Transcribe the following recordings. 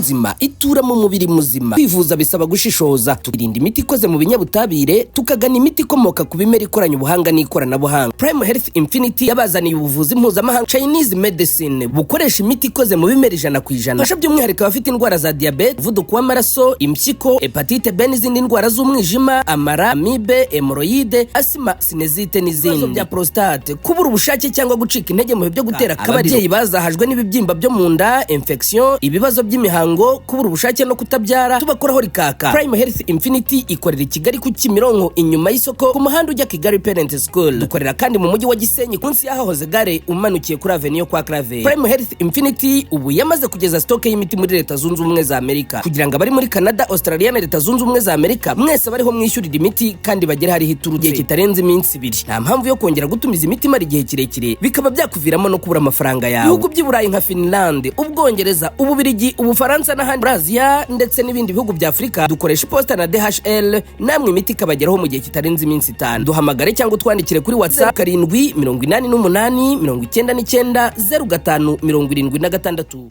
Nzima itura mu mubiri muzima. Kwivuza bisaba gushishoza, tukirinda imiti ikoze mu binyabutabire, tukagana imiti ikomoka ku bimera ikoranye ubuhanga n'ikoranabuhanga. Prime Health Infinity yabazaniye ubuvuzi mpuzamahanga, Chinese medicine, bukoresha imiti ikoze mu bimera 100%. Fasha by'umwihariko abafite indwara za diyabete, umuvuduko w'amaraso, impyiko, hépatite B n'izindi ndwara z'umwijima, amara, amibe, hémorroïdes, asima, sinusite n'izindi, ibibazo bya prostate, kubura ubushake cyangwa gucika intege mu bihe byo gutera akabariro, ababyeyi bazahajwe n'ibibyimba byo mu nda, infection, ibibazo by'imihango, kubura ubushake no kutabyara, tubakoraho rikaka. Prime Health Infinity ikorera i Kigali ku Kimironko, inyuma y'isoko, ku muhanda ujya Kigali Parent School. Dukorera kandi mu mujyi wa Gisenyi, munsi y'ahahoze gare, umanukiye kuri avenue kwa Claver. Prime Health Infinity ubu yamaze kugeza stock y'imiti muri Leta Zunze Ubumwe za Amerika, kugira ngo abari muri Canada, Australia na Leta Zunze Ubumwe za Amerika mwese bariho mwishyurira imiti kandi bagere hariho iturutse igihe kitarenze iminsi 2. Nta mpamvu yo kongera gutumiza imiti imara igihe kirekire, bikaba byakuviramo no kubura amafaranga yawe. Ibihugu by'i Burayi nka Finland, Ubwongereza, Ububirigi, Ubufaransa n'ahandi muri Aziya ndetse n'ibindi bihugu bya Afurika, dukoresha iposita na DHL, namwe imiti ikabageraho mu gihe kitarenze iminsi 5. Duhamagare cyangwa utwandikire kuri WhatsApp: 788990576.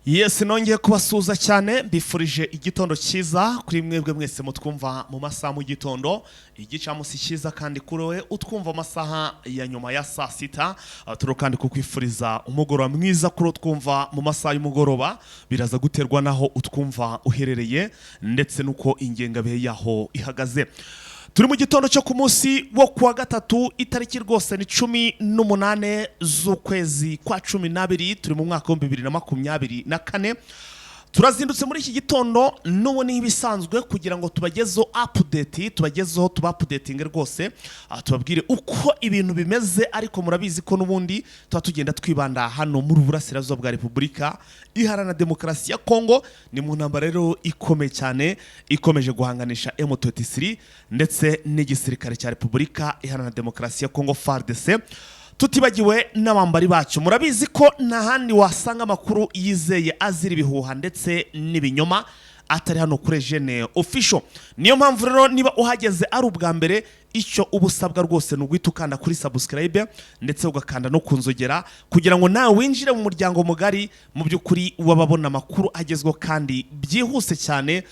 Yes, nongeye kubasuhuza cyane, mbifurije igitondo cyiza kuri mwebwe mwese mutwumva mu masaha mu gitondo, igicamunsi cyiza kandi kuri wowe utwumva amasaha ya nyuma ya saa sita. Turi kandi kukwifuriza umugoroba mwiza kuri utwumva mu masaha y'umugoroba. Biraza guterwa n'aho utwumva uherereye ndetse n'uko ingengabihe yaho ihagaze. Turi mu gitondo cyo ku munsi wo kuwa gatatu, itariki rwose ni 18 z'ukwezi kwa 12, turi mu mwaka wa 2024. Turazindutse muri iki gitondo n'ubu nk'ibisanzwe kugira ngo tubagezeho update, tubagezeho, tuba updating rwose, tubabwire uko ibintu bimeze. Ariko murabizi ko n'ubundi tuba tugenda twibanda hano muri Burasirazuba bwa Repubulika Iharanira Demokarasi ya Kongo. Ni mu ntambara rero ikomeye cyane ikomeje guhanganisha M23 ndetse n'igisirikare cya Repubulika Iharanira Demokarasi ya Kongo, FARDC, tutibagiwe n'abambari bacu. Murabizi ko nta handi wasanga amakuru yizeye azira ibihuha ndetse n'ibinyoma atari hano kuri Jene Official. Niyo mpamvu rero niba uhageze ari ubwa mbere, icyo uba usabwa rwose ni uguhita ukanda kuri subscribe ndetse ugakanda no ku nzogera, kugira ngo nawe winjire mu muryango mugari mu by'ukuri w'ababona amakuru agezweho kandi byihuse cyane,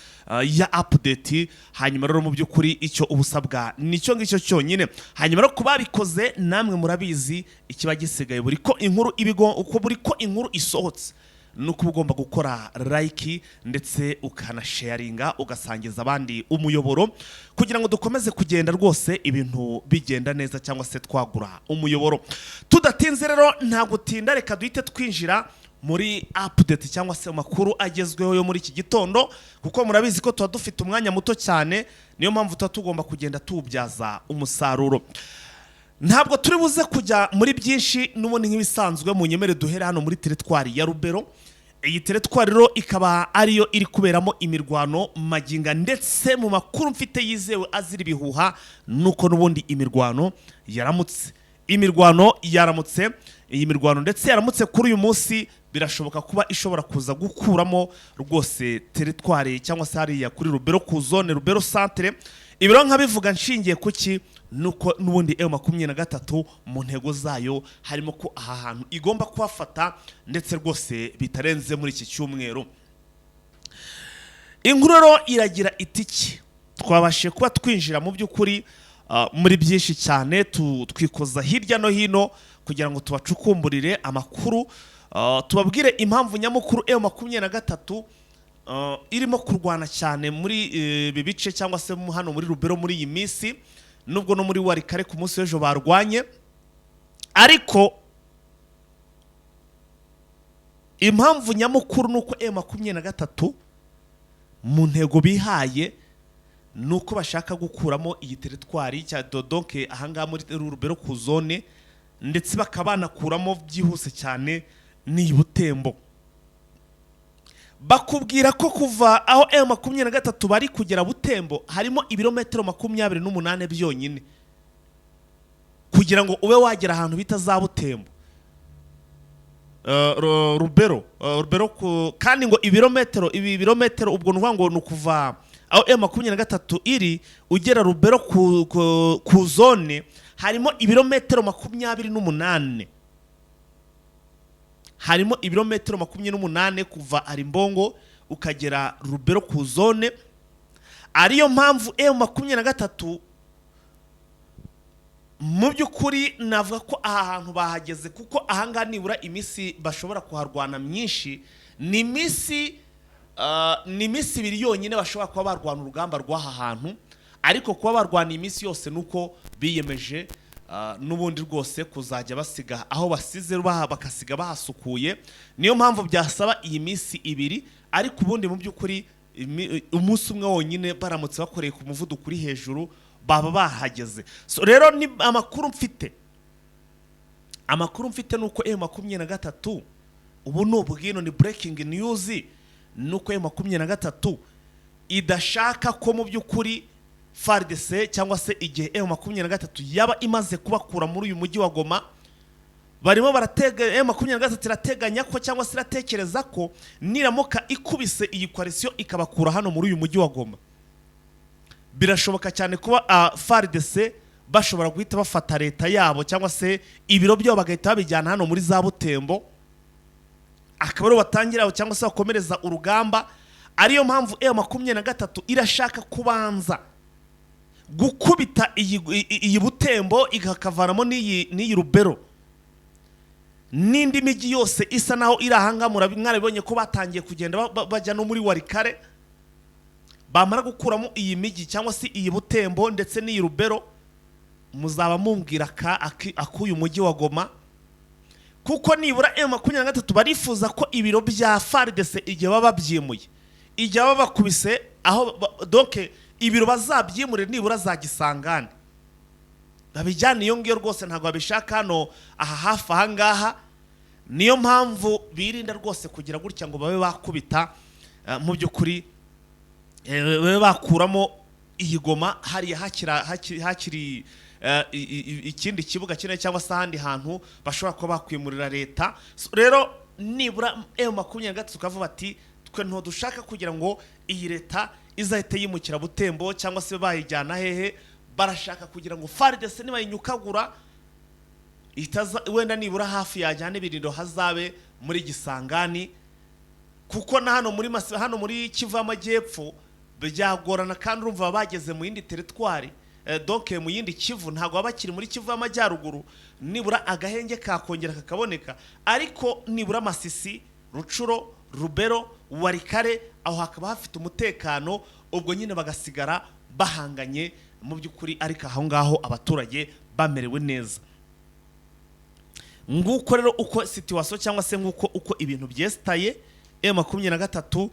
ya update. Hanyuma rero mu by'ukuri icyo uba usabwa nicyo ngicyo cyonyine. Hanyuma rero ku babikoze namwe murabizi ikiba gisigaye buri ko inkuru ibigo uko buri ko inkuru isohotse, nuko uba ugomba gukora like ndetse ukanasharinga, ugasangiza abandi umuyoboro, kugira ngo dukomeze kugenda rwose ibintu bigenda neza cyangwa se twagura umuyoboro. Tudatinze rero, nta gutinda, reka duhite twinjira muri update cyangwa se amakuru agezweho yo muri iki gitondo, kuko murabizi ko tuba dufite umwanya muto cyane. Niyo mpamvu tuba tugomba kugenda tuwubyaza umusaruro. Ntabwo turi buze kujya muri byinshi n'ubundi nk'ibisanzwe. Mu nyemere duhere hano muri teritwari ya Rubero. Iyi teritwari rero ikaba ariyo iri kuberamo imirwano maginga, ndetse mu makuru mfite yizewe azira ibihuha nuko n'ubundi imirwano yaramutse, imirwano yaramutse. Iyi mirwano ndetse yaramutse kuri uyu munsi, birashoboka kuba ishobora kuza gukuramo rwose teritwari cyangwa se hariya kuri Rubero ku zone, Rubero centre. Ibiro nkabivuga nshingiye kuki? Nuko n'ubundi M23 mu ntego zayo harimo ko aha hantu igomba kuhafata, ndetse rwose bitarenze muri iki cyumweru. Inkuru rero iragira itiki: twabashije kuba twinjira mu by'ukuri muri byinshi cyane, twikoza hirya no hino kugira ngo tubacukumburire amakuru, tubabwire impamvu nyamukuru M23 irimo kurwana cyane muri ibi bice cyangwa se hano muri Rubero muri iyi minsi, nubwo no muri Walikale ku munsi w'ejo barwanye. Ariko impamvu nyamukuru ni uko M23 mu ntego bihaye ni uko bashaka gukuramo iyi teritwari cya dodonke ahangaha muri Rubero ku zone, ndetse bakaba banakuramo byihuse cyane n'iyi Butembo. Bakubwira ko kuva aho M23 bari kugera Butembo harimo ibirometero 28 byonyine kugira ngo ube wagera ahantu bita za Butembo. Rubero, Rubero kandi ngo ibirometero, ibi birometero ubwo ni ukuvuga ngo ni ukuva aho M23 iri ugera Rubero ku zone harimo ibirometero 28. Harimo ibirometero 28 kuva Arimbongo ukagera Rubero ku zone. Ariyo mpamvu M23 mu by'ukuri navuga ko aha hantu bahageze, kuko ahangaha nibura iminsi bashobora kuharwana myinshi ni iminsi 2 yonyine bashobora kuba barwana urugamba rw'aha hantu. Ariko kuba barwana iminsi yose nuko biyemeje n'ubundi rwose kuzajya basiga aho basize, bakasiga bahasukuye. Niyo mpamvu byasaba iyi minsi 2. Ariko ubundi mu by'ukuri umunsi umwe wonyine, baramutse bakoreye ku muvuduko uri hejuru, baba bahageze. So rero ni amakuru mfite nuko M23, ubu ni ubwino, ni breaking news, nuko M23 idashaka ko mu by'ukuri FARDC, cyangwa se igihe M23 yaba imaze kubakura muri uyu mujyi wa Goma, barimo baratega. M23 irateganya ko, cyangwa se iratekereza ko niramuka ikubise iyi coalition ikabakura hano muri uyu mujyi wa Goma, birashoboka cyane kuba FARDC bashobora guhita bafata leta yabo cyangwa se ibiro byabo, bagahita babijyana hano muri za Butembo, akaba ariho batangira cyangwa se bakomereza urugamba. Ariyo mpamvu M23 irashaka kubanza gukubita iyi Butembo, ikakavanamo n'iyi Rubero n'indi mijyi yose isa naho iri ahangaha. Mwarabibonye ko batangiye kugenda bajya no muri Walikale. Bamara gukuramo iyi mijyi cyangwa se iyi Butembo ndetse n'iyi Rubero, muzaba mumbwira ak'uyu mujyi wa Goma, kuko nibura M23 barifuza ko ibiro bya FARDC, igihe baba babyimuye, igihe baba bakubise aho donc ibiro bazabyimure nibura za Gisangane, babijyane iyo ngiyo rwose. Ntabwo babishaka hano aha hafi aha ngaha. Niyo mpamvu birinda rwose kugira gutya ngo babe bakubita mu by'ukuri babe bakuramo iyi Goma hariya hakiri ikindi kibuga kinini cyangwa se ahandi hantu bashobora kuba bakwimurira leta. So, rero nibura M23 ukavuga bati: "Twe ntidushaka kugira ngo iyi leta izahite yimukira Butembo cyangwa se bayijyana hehe." Barashaka kugira ngo FARDC nibayinyukagura itaza, wenda nibura hafi yajyana ibirindiro hazabe muri Gisangani, kuko na hano muri hano muri Kivu y'Amajyepfo byagorana. Kandi urumva baba bageze mu yindi territoire, donc mu yindi Kivu, ntabwo baba bakiri muri Kivu y'Amajyaruguru. Nibura agahenge kakongera kakaboneka, ariko nibura Masisi, Rutshuru, Rubero, Walikale, aho hakaba hafite umutekano. Ubwo nyine bagasigara bahanganye mu by'ukuri, ariko aho ngaho abaturage bamerewe neza. Nguko rero uko situation, cyangwa se nguko uko ibintu byesitaye. M23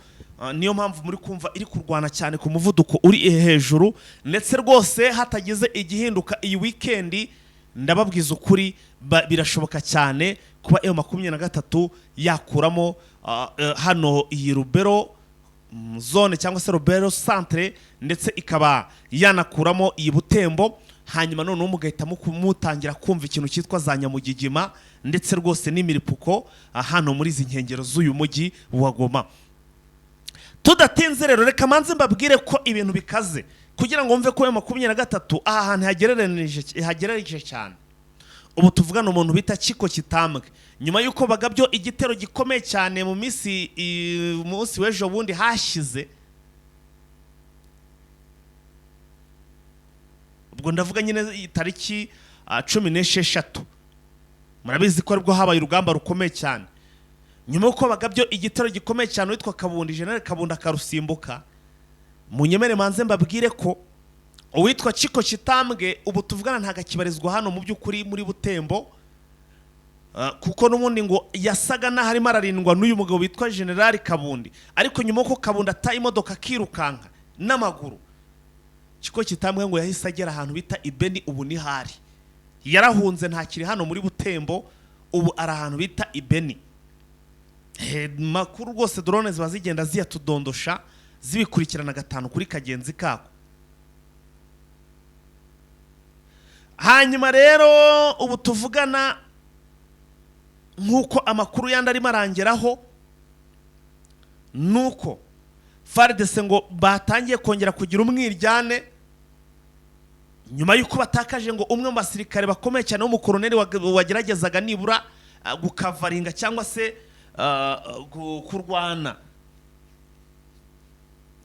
niyo mpamvu muri kumva iri kurwana cyane ku muvuduko uri hejuru. Ndetse rwose hatagize igihinduka iyi weekend, ndababwiza ukuri, birashoboka cyane kuba M23 yakuramo hano iyi Rubero zone cyangwa se Rubero centre, ndetse ikaba yanakuramo iyi Butembo. Hanyuma noneho mugahita mutangira kumva ikintu cyitwa za Nyamugigima, ndetse rwose n'imiripuko hano muri izi nkengero z'uyu mujyi wa Goma. Tudatinze rero, reka manze mbabwire ko ibintu bikaze, kugira ngo mve ko M23 aha hantu hagereranije cyane. Ubu tuvugana, umuntu bita Kiko Kitambwe, nyuma y'uko bagabyo igitero gikomeye cyane mu minsi munsi w'ejo bundi hashize, ubwo ndavuga nyine tariki 16, murabizi ko aribwo habaye urugamba rukomeye cyane. Nyuma y'uko bagabyo igitero gikomeye cyane, witwa Kabundi, General Kabundi akarusimbuka, munyemere manze mbabwire ko uwitwa Chiko Kitambwe ubu tuvugana ntabwo akibarizwa hano mu by'ukuri muri Butembo, kuko n'ubundi ngo yasaga n'aho arimo ararindwa n'uyu mugabo witwa General Kabundi. Ariko nyuma y'uko Kabundi ataye imodoka akirukanka n'amaguru, Chiko Kitambwe ngo yahise agera ahantu bita Ibeni. Ubu ni hari yarahunze, ntakiri hano muri Butembo, ubu ari ahantu bita Ibeni. Makuru rwose drone ziba zigenda ziyatudondosha, zibikurikirana gatanu kuri kagenzi kako. Hanyuma rero ubu tuvugana, nk'uko amakuru yandi arimo arangeraho, nuko FARDC ngo batangiye kongera kugira umwiryane nyuma y'uko batakaje ngo umwe mu basirikare bakomeye cyane w'umukoroneri wageragezaga nibura Gukavaringa cyangwa se kurwana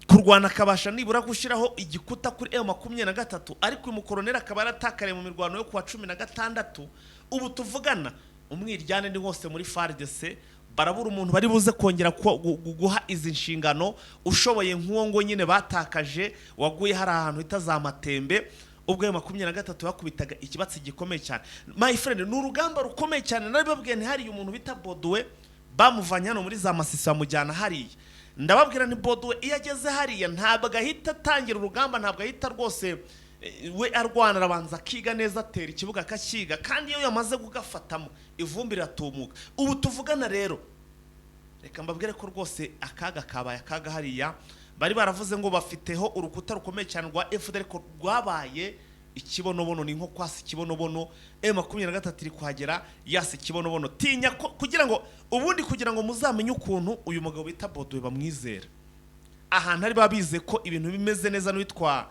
kurwana, akabasha nibura gushyiraho igikuta kuri M23. Ariko uyu mukoroneri akaba yaratakariye mu mirwano yo kuwa 16. Ubu tuvugana umwiryane ni wose muri FARDC, barabura umuntu bari buze kongera guha izi nshingano ushoboye nk'uwo ngo nyine batakaje waguye hari ahantu hita za Matembe, ubwo ayo 23 bakubitaga ikibatsi gikomeye cyane. My friend, ni urugamba rukomeye cyane. Narababwiye, ntihariye umuntu bita Boduwe bamuvanye hano muri za Masisi bamujyana hariya. Ndababwira ni Boduwe iyo ageze hariya ntabwo ahita atangira urugamba, ntabwo ahita rwose we arwana, arabanza akiga neza, atera ikibuga akakiga, kandi iyo yamaze kugafatamo ivumbi riratumuka. Ubu tuvugana rero, reka mbabwire ko rwose akaga kabaye akaga hariya. Bari baravuze ngo bafiteho urukuta rukomeye cyane rwa FDL, ariko rwabaye ikibonobono, ni nko kwasa ikibonobono. M23 iri kuhagera yasa ikibonobono. Tinya ko kugira ngo ubundi, kugira ngo muzamenye ukuntu uyu mugabo bita Boduwe bamwizera ahantu ari, babize ko ibintu bimeze neza n'uwitwa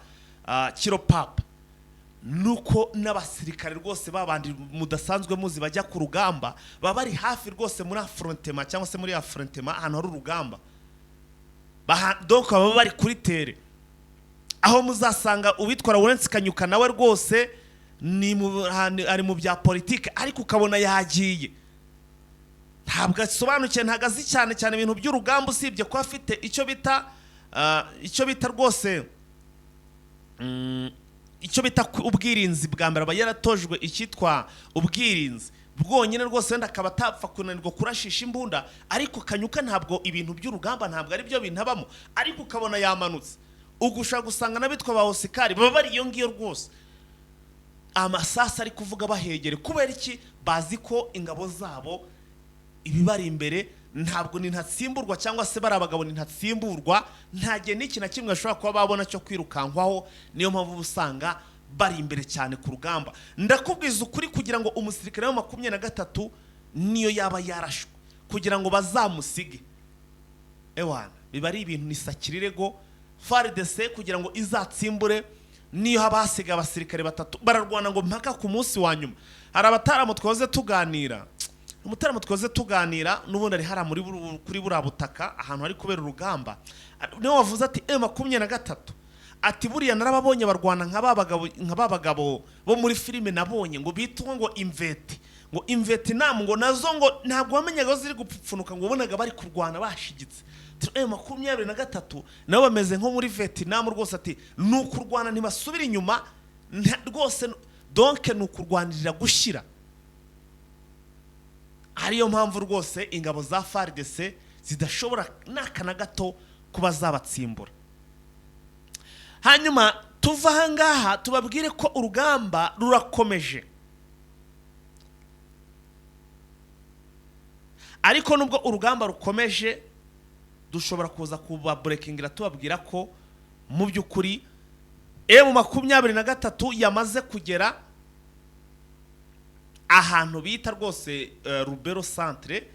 Kiropapa, nuko n'abasirikare rwose babandi mudasanzwe muzi bajya ku rugamba baba bari hafi rwose muri affrontement, cyangwa se muri affrontement ahantu hari urugamba. Donc baba bari kuri terrain, aho muzasanga uwitwa Lawrence Kanyuka nawe rwose ni ari mu bya politike, ariko ukabona yagiye, ntabwo asobanukiwe, ntabwo azi cyane cyane ibintu by'urugamba, usibye ko afite icyo bita rwose icyo bita ubwirinzi bwa mbere. Aba yaratojwe icyitwa ubwirinzi bwonyine rwose, wenda akaba atapfa kunanirwa kurashisha imbunda. Ariko Kanyuka ntabwo ibintu by'urugamba ntabwo ari byo bintu abamo, ariko ukabona yamanutse. Ubwo ushobora gusanga n'abitwa ba Osikari baba bari iyo ngiyo rwose, amasasu ari kuvuga bahegere. Kubera iki? Bazi ko ingabo zabo ibibari imbere ntabwo ni ntatsimburwa, cyangwa se bari abagabo ni ntatsimburwa, nta gihe n'iki na kimwe bashobora kuba babona cyo kwirukankwaho. Niyo mpamvu uba usanga bari imbere cyane ku rugamba. Ndakubwiza ukuri, kugira ngo umusirikare wa 23 niyo yaba yarashwe, kugira ngo bazamusige, ewana, biba ari ibintu ni sakirirego. FARDC kugira ngo izatsimbure, niyo haba hasigaye abasirikare batatu, bararwana ngo mpaka ku munsi wa nyuma. Hari abataramu twahoze tuganira, umutaramu twahoze tuganira n'ubundi ari hariya kuri buriya butaka ahantu hari kubera urugamba, niwe wavuze ati M23, ati buriya narababonye barwana nka ba bagabo bo muri filime nabonye ngo bitwa ngo imveti, ngo imvetinam, ngo nazo ngo ntabwo wamenyaga aho ziri gupfupfunuka, ngo wabonaga bari kurwana bashigitse. M23 nabo bameze nko muri Vietnam rwose, ati ni ukurwana ntibasubira inyuma rwose, donc ni ukurwanirira gushyira. Ariyo mpamvu rwose ingabo za FARDC zidashobora n'aka na gato kuba zabatsimbura. Hanyuma tuva aha ngaha tubabwire ko urugamba rurakomeje, ariko nubwo urugamba rukomeje dushobora kuza kubaburekingira tubabwira ko mu by'ukuri M23 yamaze kugera ahantu bita rwose Rubero centre,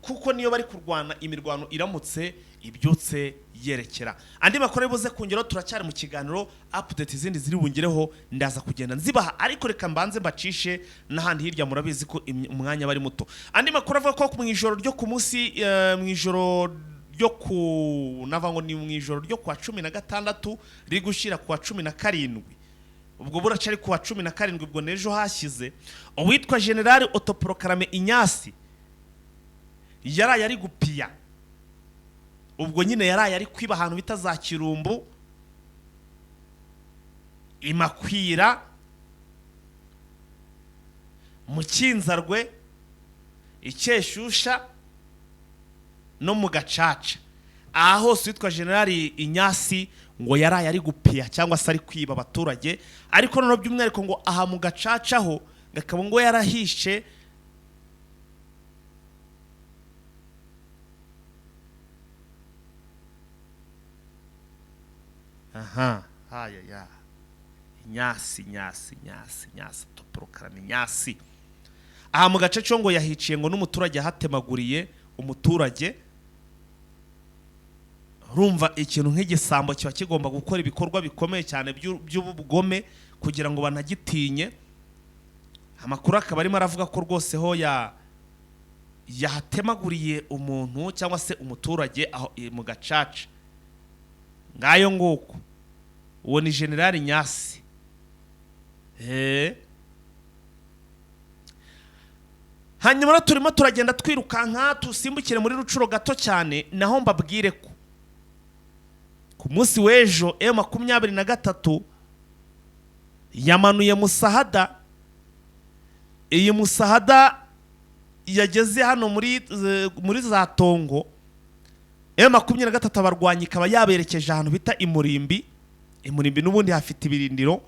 kuko niyo bari kurwana imirwano iramutse ibyutse yerekera. Andi makuru ari buze kongeraho, turacyari mu kiganiro update, izindi ziri bungereho ndaza kugenda nzibaha, ariko reka mbanze mbacishe n'ahandi hirya, murabizi ko umwanya bari muto. Andi makuru avuga ko mu ijoro ryo ku munsi mu ijoro ryo ku nava ngo ni mu ijoro ryo kuwa 16 riri gushyira kuwa 17, ubwo buraca ari kuwa 17, ubwo n'ejo hashyize, uwitwa General autoproclamé Inyasi yaraye ari gupiya, ubwo nyine yaraye ari kwiba ahantu bita za Kirumbu, Imakwira, mu Kinzarwe, Icyeshusha no mu Gacaca. Aha hose witwa General Inyasi ngo yaraye ari gupiya cyangwa se ari kwiba abaturage, ariko noneho by'umwihariko ngo aha mu Gacaca ho akaba ngo yarahishe aha haya ya Inyasi, Inyasi, Inyasi, Inyasi autoproclamé Inyasi. Aha mu gace cyo ngo yahiciye ngo n'umuturage, yahatemaguriye umuturage. Urumva ikintu nk'igisambo kiba kigomba gukora ibikorwa bikomeye cyane by'ubugome kugira ngo banagitinye. Amakuru akaba arimo aravuga ko rwose ho ya Yahatemaguriye umuntu cyangwa se umuturage aho mu Gacaca. Ngayo nguko, uwo ni Generali Nyasi. Hanyuma rero turimo turagenda twirukanka, tusimbukire muri Rucuro gato cyane, naho mbabwire ko ku munsi w'ejo M23 yamanuye musahada. Iyi musahada yageze hano muri za Tongo. M23 abarwanyi ikaba yaberekeje ahantu bita Imurimbi. Imurimbi n'ubundi hafite ibirindiro.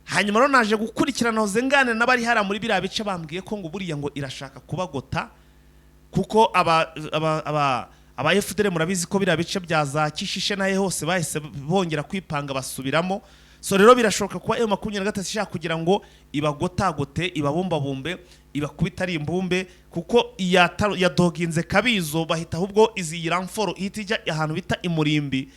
Hanyuma rero naje gukurikirana, hoze nganira n'abari hariya muri biriya bice, bambwiye ko ngo buriya ngo irashaka kubagota, kuko aba FDL murabizi ko biriya bice bya za Kishishe nahe hose bahise bongera kwipanga basubiramo. So rero birashoboka kuba M23 ishaka kugira ngo ibagotagote, ibabumbabumbe, ibakubita ari imbumbe, kuko yadoginze Kabizo, bahita ahubwo izi ramforo ihita ijya ahantu bita Imurimbi.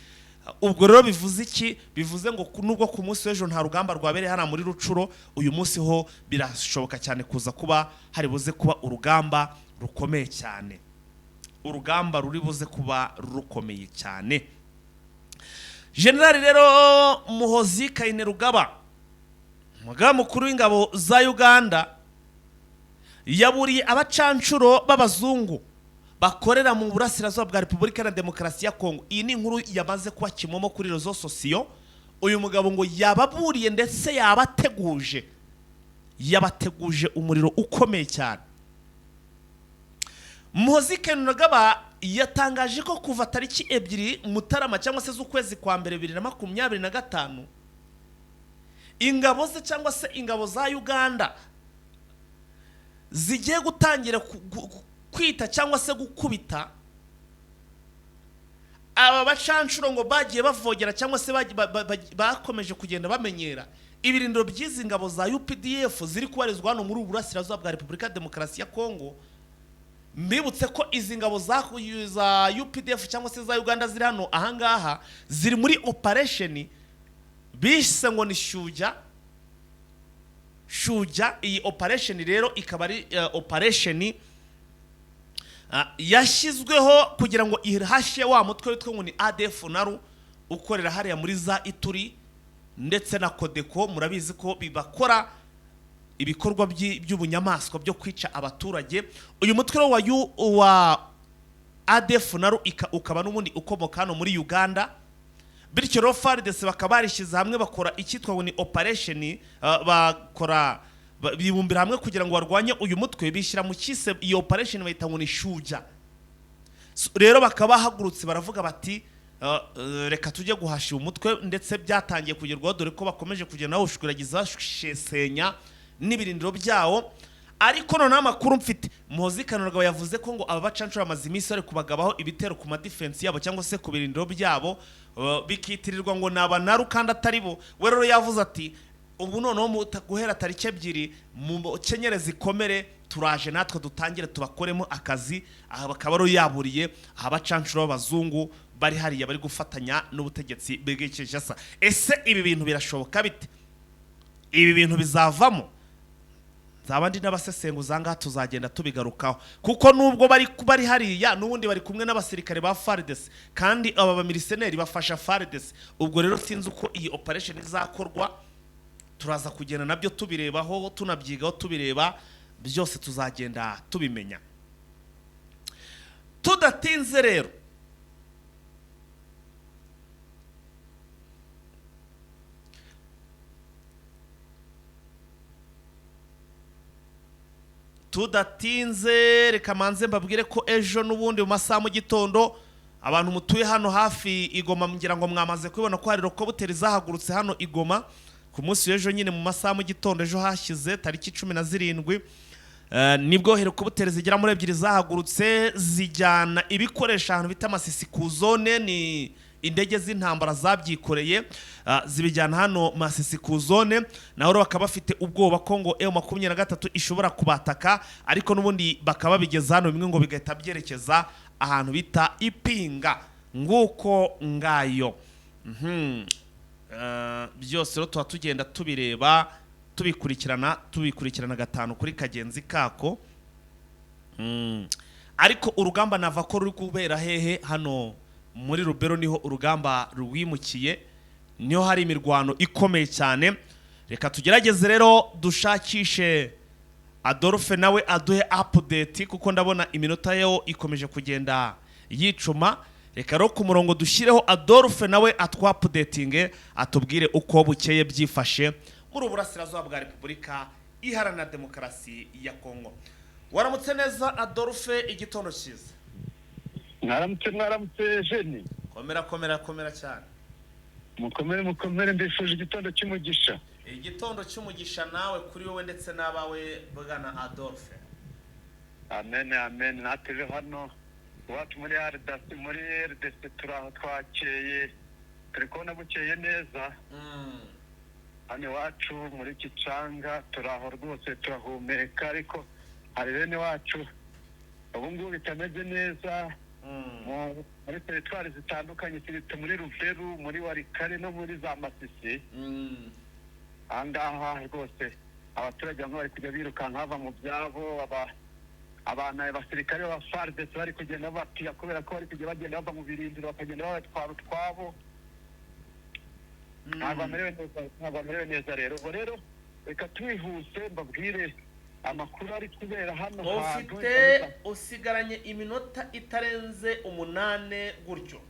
Ubwo rero bivuze iki? Bivuze ngo nubwo ku munsi w'ejo nta rugamba rwabereye hano muri Rucuro, uyu munsi ho birashoboka cyane kuza kuba hari buze kuba urugamba rukomeye cyane, urugamba ruri buze kuba rukomeye cyane. Generali rero Muhozi Kainerugaba, umugaba mukuru w'ingabo za Uganda, yaburiye abacancuro b'abazungu bakorera mu burasirazuba bwa Repubulika na Demokarasi ya Kongo. Iyi ni inkuru yamaze kuba kimomo kuri réseaux sociaux. Uyu mugabo ngo yababuriye, ndetse yabateguje, yabateguje umuriro ukomeye cyane. Muhozi Kainerugaba yatangaje ko kuva tariki 2 Mutarama cyangwa se z'ukwezi kwa mbere 2025, ingabo ze cyangwa se ingabo za Uganda zigiye gutangira kwita cyangwa se gukubita aba bacanshuro ngo bagiye bavogera cyangwa se bakomeje kugenda bamenyera ibirindiro by'izi ngabo za UPDF ziri kubarizwa hano muri ubu burasirazuba bwa Repubulika ya Demokarasi ya Kongo. Mbibutse ko izi ngabo za UPDF cyangwa se za Uganda ziri hano ahangaha ziri muri operation bise ngo ni Shujaa. Shujaa, iyi operation rero ikaba ari operation yashyizweho kugira ngo ihashe wa mutwe witwa ngo ni ADF NALU ukorera hariya muri za Ituri ndetse na Kodeko. Murabizi ko bibakora ibikorwa by'ubunyamaswa byo kwica abaturage. Uyu mutwe wa ADF NALU ukaba n'ubundi ukomoka hano muri Uganda. Bityo rero FARDC bakaba barishyize hamwe, bakora icyitwa ngo ni operation, bakora bibumbira hamwe kugira ngo barwanye uyu mutwe, bishyira mu cyise iyo operation bayita ngo ni Shujaa. Rero bakaba bahagurutse baravuga bati reka tujye guhasha uyu mutwe, ndetse byatangiye kugerwaho, dore ko bakomeje kugenda bawushwiragiza, bashesenya n'ibirindiro byawo. Ariko noneho amakuru mfite, Muhozi Kainerugaba yavuze ko ngo aba bacanshuro bamaze iminsi bari kubagabaho ibitero ku madefense yabo cyangwa se ku birindiro byabo, bikitirirwa ngo ni abanaru kandi atari bo. We rero yavuze ati ubu noneho guhera tariki 2 mu kenyere zikomere, turaje natwe dutangire tubakoremo akazi. Aha bakaba rero yaburiye aha bacanshuro b'abazungu bari hariya bari gufatanya n'ubutegetsi bw'Kinshasa. Ese ibi bintu birashoboka bite? Ibi bintu bizavamo? Nzaba ndi n'abasesenguza ngaha, tuzagenda tubigarukaho, kuko nubwo bari hariya n'ubundi bari kumwe n'abasirikare ba FARDC, kandi aba bamiriseneri bafasha FARDC. Ubwo rero sinzi uko iyi operation izakorwa, turaza kugenda nabyo tubirebaho, tunabyigaho, tubireba byose, tuzagenda tubimenya tudatinze. Rero tudatinze, reka manze mbabwire ko ejo n'ubundi mu masaha mu gitondo, abantu mutuye hano hafi Igoma, ngira ngo mwamaze kubibona ko hari rokobuteri zahagurutse hano Igoma ku munsi w'ejo nyine mu masaha mu gitondo. Ejo hashize tariki 17, nibwo helikopteri zigera muri 2 zahagurutse zijyana ibikoresho ahantu bita Masisi ku zone. Ni indege z'intambara zabyikoreye, zibijyana hano Masisi ku zone. Naho rero bakaba bafite ubwoba ko ngo M23 ishobora kubataka, ariko n'ubundi bakaba babigeza hano, bimwe ngo bigahita byerekeza ahantu bita Ipinga. Nguko ngayo. Byose rero tuba tugenda tubireba, tubikurikirana, tubikurikirana gatanu kuri kagenzi kako. Ariko urugamba nava ko ruri kubera hehe? Hano muri Rubero niho urugamba rwimukiye, niho hari imirwano ikomeye cyane. Reka tugerageze rero dushakishe Adolphe nawe aduhe update, kuko ndabona iminota yo ikomeje kugenda yicuma. Reka rero ku murongo dushyireho Adolphe nawe atwa-updatinge, atubwire uko bukeye byifashe muri ubu burasirazuba bwa Repubulika Iharanira Demokarasi ya Kongo. Waramutse neza Adolphe, igitondo cyiza. Mwaramutse, mwaramutse jeni. Komera, komera, komera cyane. Mukomere, mukomere, mbifuje igitondo cy'umugisha. Igitondo cy'umugisha nawe kuri wowe ndetse n'abawe, bwana Adolphe. Amen, amen. Natwe ejo hano iwacu muri RDC, muri RDC turi aho, twakeye, turi kubona bukeye neza. Hano iwacu muri Kicanga turi aho rwose, turahumeka, ariko hari bene wacu ubu ngubu bitameze neza muri teritwari zitandukanye, surtout muri Ruberu, muri Warikare no muri za Masisi. Aha ngaha rwose abaturage bamwe bari kujya birukanka bava mu byabo, abantu, abasirikare ba FARDC bari kugenda bapiya kubera ko bari kujya bagenda bava mu birindiro, bakagenda babatwara utwabo. Ntabwo bamerewe neza, ntabwo bamerewe neza. Rero ubwo rero reka twihuse mbabwire amakuru ari kubera hano hantu. Ufite, usigaranye iminota itarenze 8 gutyo,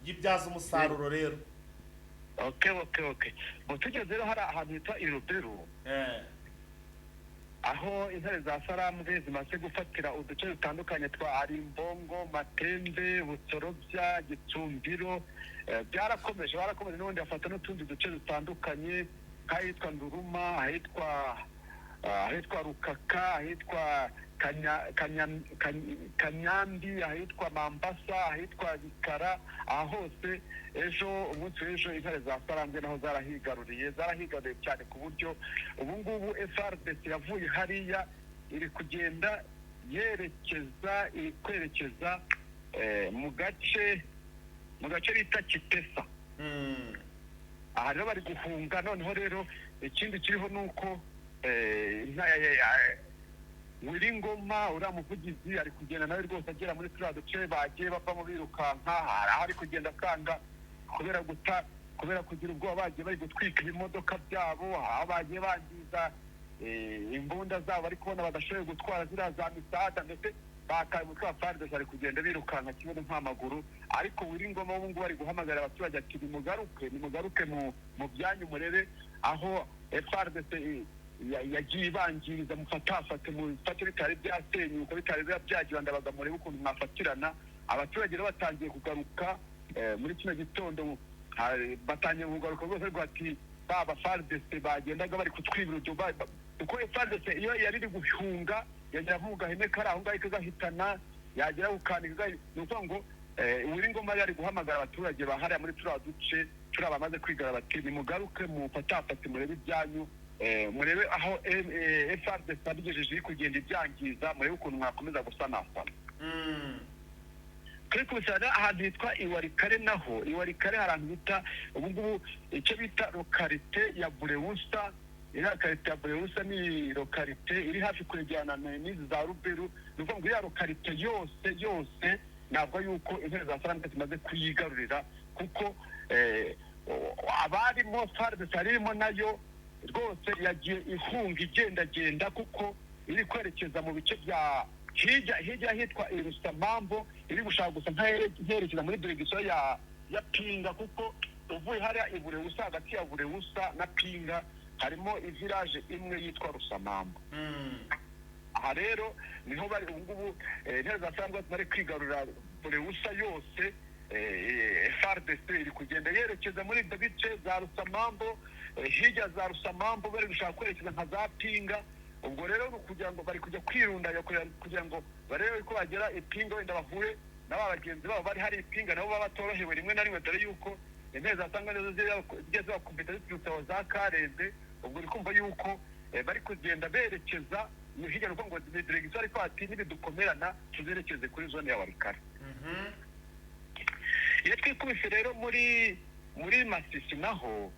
yibyaza umusaruro rero. Okay, ngo tugeze rero hari ahantu hitwa i Ruberu, aho intare za Sarambwe zimaze gufatira uduce dutandukanye twa Arimbongo, Matembe, Busorobya, Gitsumbiro. Byarakomeje, barakomeje n'ubundi bafata n'utundi duce dutandukanye nk'ahitwa Nduruma, ahitwa Rukaka, ahitwa Kanyambi, ahitwa Mambasa, ahitwa Bikara. Aha hose ejo, umunsi w'ejo, intare za Sarambwe naho zarahigaruriye, zarahigaruriye cyane, ku buryo ubu ngubu FARDC yavuye hariya iri kugenda yerekeza, iri kwerekeza mu gace bita Kitesa. Aha rero bari guhunga. Noneho rero ikindi kiriho ni uko Wiringoma, uriya muvugizi, ari kugenda nawe rwose agera muri turiya duce bagiye bavamo birukanka. Hari aho ari kugenda asanga kubera guta, kubera kugira ubwoba, bagiye bari gutwika ibimodoka byabo, aho bagiye bangiza imbunda zabo, bari kubona badashoboye gutwara ziriya za misada, ndetse bakaye umutwe wa FARDC, bari kugenda birukanka kimwe nk'amaguru. Ariko Wiringoma ubu ngubu ari guhamagara abaturage ati: "Nimugaruke, nimugaruke mu byanyu, murebe aho FARDC yagiye ibangiriza, mufatafate, mufate bitari byasenyuka, bitari byagira ndabaga, murebe ukuntu mwafatirana." Abaturage rero batangiye kugaruka muri kino gitondo, batangiye kugaruka rwose, ariko ati baba FARDC bagendaga bari kutwibira ibyo, kuko FARDC iyo yari iri guhunga yagera nko mu gahene kari aho ngaho ikagahitana, yagera ku kantu ni ukuvuga ngo Uwiringoma yari guhamagara abaturage bahariya muri turiya duce turi abamaze kwigara bati: "Nimugaruke mufatafate, murebe ibyanyu, murebe aho FARDC yabigejeje iri kugenda ibyangiza, murebe ukuntu mwakomeza gusanasana." Turi kubisana ahantu hitwa Iwarikare. Naho Iwarikare hari ahantu bita ubu ngubu icyo bita localité ya Burewusa. Iriya localité ya Burewusa ni localité iri hafi kwegerana n'izi za Ruberu. Ni ukuvuga ngo iriya localité yose yose ntabwo yuko intare za Sarambwe zimaze kuyigarurira, kuko abarimo FARDC irimo nayo rwose yagiye ihunga igendagenda, kuko iri kwerekeza mu bice bya hirya hirya hitwa Irusamambo, iri gushaka gusa nk'aherekeza muri direction ya Pinga, kuko uvuye hariya i Burewusa, hagati ya Burewusa na Pinga harimo ivillage imwe yitwa Rusamambo. Aha rero niho bari ubu ngubu. Intare za Sarambwe bari kwigarurira Burewusa yose. FARDC iri kugenda yerekeza muri ibyo bice za Rusamambo, hirya za Rusamambo, bari gushaka kwerekeza nka za Pinga. Ubwo rero ni ukugira ngo bari kujya kwirundanya kugira ngo barebe ko bagera ipinga, wenda bahure na ba bagenzi babo bari hari ipinga, nabo baba batorohewe rimwe na rimwe, dore yuko intare za Sarambwe nazo zigiye zibakubita ziturutse aho za Kareze. Ubwo uri kumva yuko bari kugenda berekeza ni hirya, ni ukuvuga ngo ni direction, ariko ati nibidukomerana tuzerekeze kuri zone ya Warikare. Iyo twikubise rero muri Masisi naho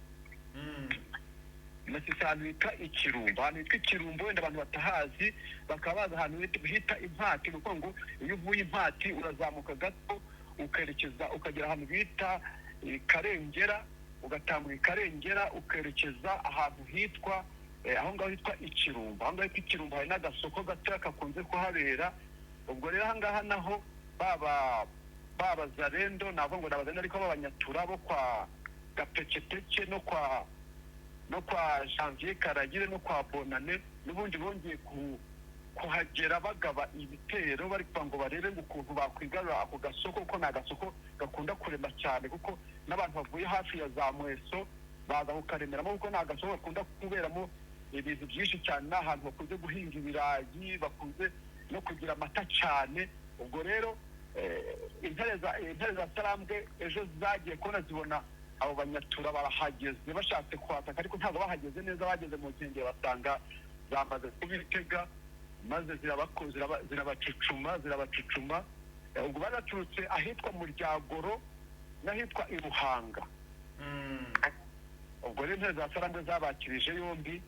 Masisi ahantu bita Ikirumbo. Ahantu hitwa Ikirumbo, wenda abantu batahazi bakaba bazi ahantu hita Impati. Ni ukuvuga ngo iyo uvuye Impati urazamuka gato, ukerekeza, ukagera ahantu bita Karengera, ugatambuka Karengera, ukerekeza ahantu hitwa aho ngaho hitwa Ikirumbo. Aho ngaho hitwa Ikirumbo hari n'agasoko gatoya kakunze kuhabera. Ubwo rero aha ngaha naho baba Zarendo, ntabwo ngo ni Abazarendo, ariko b'Abanyatura bo kwa Gapeketeke no kwa Janvier Karagire no kwa Bonane, n'ubundi bongeye kuhagera bagaba ibitero, bari kugira ngo barebe ngo ukuntu bakwigarura ako gasoko, kuko ni agasoko gakunda kurema cyane, kuko n'abantu bavuye hafi ya za Mweso baza kukaremeramo, kuko ni agasoko gakunda kuberamo ibintu byinshi cyane. Ni ahantu bakunze guhinga ibirayi, bakunze no kugira amata cyane. Ubwo rero intare za Sarambwe ejo zagiye kubona, zibona abo Banyatura barahageze, bashatse kuhataka, ariko ntabwo bahageze neza. Bageze mu nkengero basanga zamaze kubitega, maze zirabacucuma, zirabacucuma. Ubwo bari baturutse ahitwa mu Ryagoro n'ahitwa i Ruhanga. Ubwo rero intare za Sarambwe zabakirije yombi,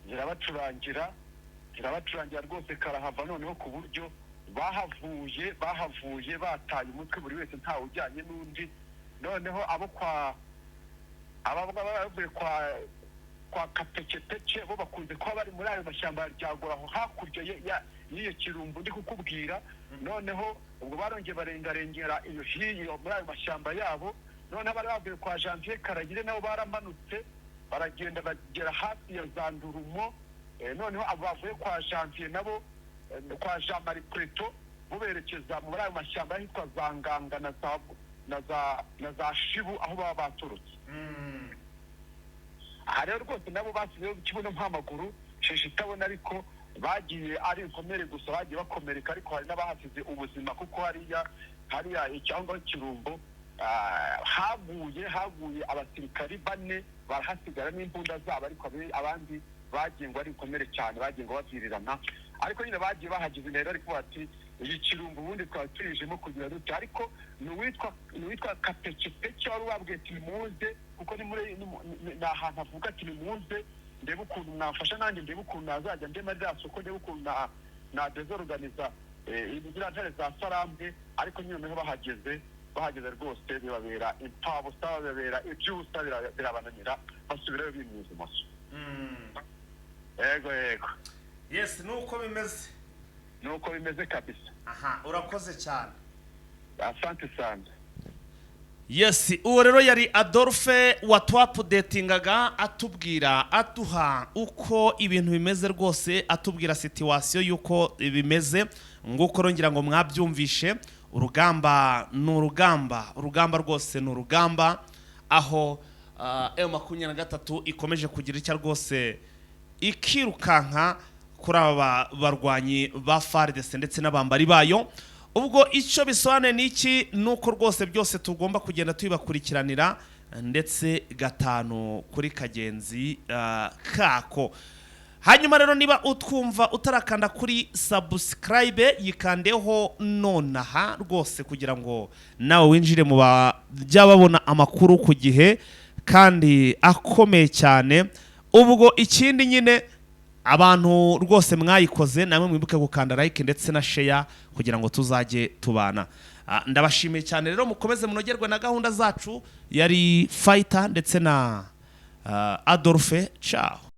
zirabacurangira, zirabacurangira rwose karahava. Noneho ku buryo bahavuye bataye umutwe, buri wese ntawe ujyanye n'undi. Noneho abo kwa aba bavuye kwa Kapekepeke bo bakunze kuba bari muri ayo mashyamba ya Ryagora, aho hakurya y'iyo Kirumbu ndi kukubwira. Noneho ubwo barongeye barengarengera iyo hiyo muri ayo mashyamba yabo. Noneho bari bavuye kwa Janvier Karagire nabo baramanutse, baragenda bagera hafi ya za Ndurumo. Noneho abo bavuye kwa Janvier nabo, kwa Jean Marie Preto, bo berekeza muri ayo mashyamba ahitwa za Nganga na za Shibu, aho baba baturutse. Aha rero rwose nabo basizeho kibuno mpamaguru sheshe itabona, ariko bagiye ari inkomere gusa, bagiye bakomereka, ariko hari n'abahasize ubuzima, kuko hariya cyangwa Kirumbo haguye abasirikari bane, barahasigara n'imbunda zabo, ariko abandi bagiye ngo ari inkomere cyane, bagiye ngo bavirirana. Ariko nyine bagiye bahageze rero, ariko bati iyi Kirumbo ubundi twaba tuyijemo kugira dute? Ariko ni uwitwa Kapekepeke wari wabwiye ati nimuze, kuko ni muri ni ahantu avuga ati nimuze ndebe ukuntu mwafasha nanjye, ndebe ukuntu nazajya ndema rya soko, ndebe ukuntu na désorganiza ziriya ntare za Sarambwe. Ariko nyine noneho bahageze rwose bibabera impfabusa, bibabera iby'ubusa, birabananira, basubirayo bimyiza imoso. Yego. Yes, nuko bimeze. Nuko bimeze kabisa. Aha, urakoze cyane. Asante sana. Yes, uwo rero yari Adolphe watwaupdatingaga, atubwira, aduha uko ibintu bimeze rwose, atubwira situation y'uko bimeze. Nguko rongera ngo mwabyumvishe, urugamba ni urugamba, urugamba rwose ni urugamba, aho M23 ikomeje kugira icyo rwose ikirukanka kuri aba barwanyi ba FARDC ndetse n'abambari bayo. Ubwo icyo bisobanuye ni iki? Ni uko rwose byose tugomba kugenda tubibakurikiranira ndetse gatanu kuri kagenzi kako. Hanyuma rero niba utwumva utarakanda kuri subscribe, yikandeho nonaha rwose, kugira ngo nawe winjire mu bajya babona amakuru ku gihe kandi akomeye cyane. Ubwo ikindi nyine, abantu rwose mwayikoze, namwe mwibuke gukanda like ndetse na share kugira ngo tuzajye tubana. Ndabashimiye cyane rero, mukomeze munogerwe na gahunda zacu. Yari Fighter ndetse na Adolphe. Ciao.